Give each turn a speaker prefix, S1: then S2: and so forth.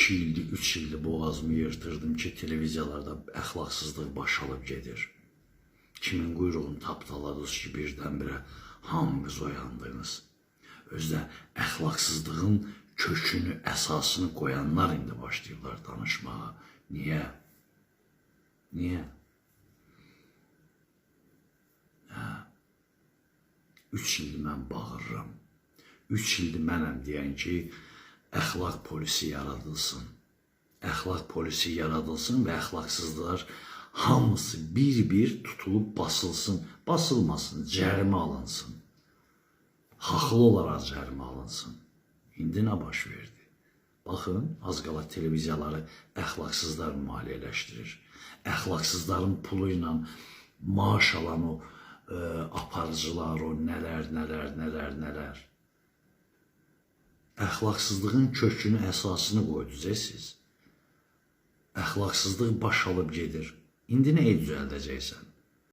S1: 2 ildir, 3 ildir boğazımı yırtırdım ki, televiziyalarda əxlaqsızlıq baş alıb gedir. Kimin quyruğunu tapdaladınız ki, birdən-birə hamınız oyandınız. Özdə əxlaqsızlığın kökünü, əsasını qoyanlar indi başlayırlar danışmağa. Niyə? Niyə? Hə. 3 ildir mən bağırıram. 3 ildir mənəm deyən ki, əxlaq polisi yaradılsın. Əxlaq polisi yaradılsın və əxlaqsızlar hamısı bir-bir tutulub basılsın. Basılmasın, cərimə alınsın. Haqlı olaraq cərimə alınsın. İndi nə baş verdi? Baxın, az qala televiziyaları əxlaqsızlar maliyyələşdirir. Əxlaqsızların pulu ilə maaş alan o aparıcılar, o nələr, nələr, nələr, nələr. Əxlaqsızlığın kökünü, əsasını qoydunuz siz. Əxlaqsızlıq baş alıb gedir. İndi nəyi düzəldəcəksən?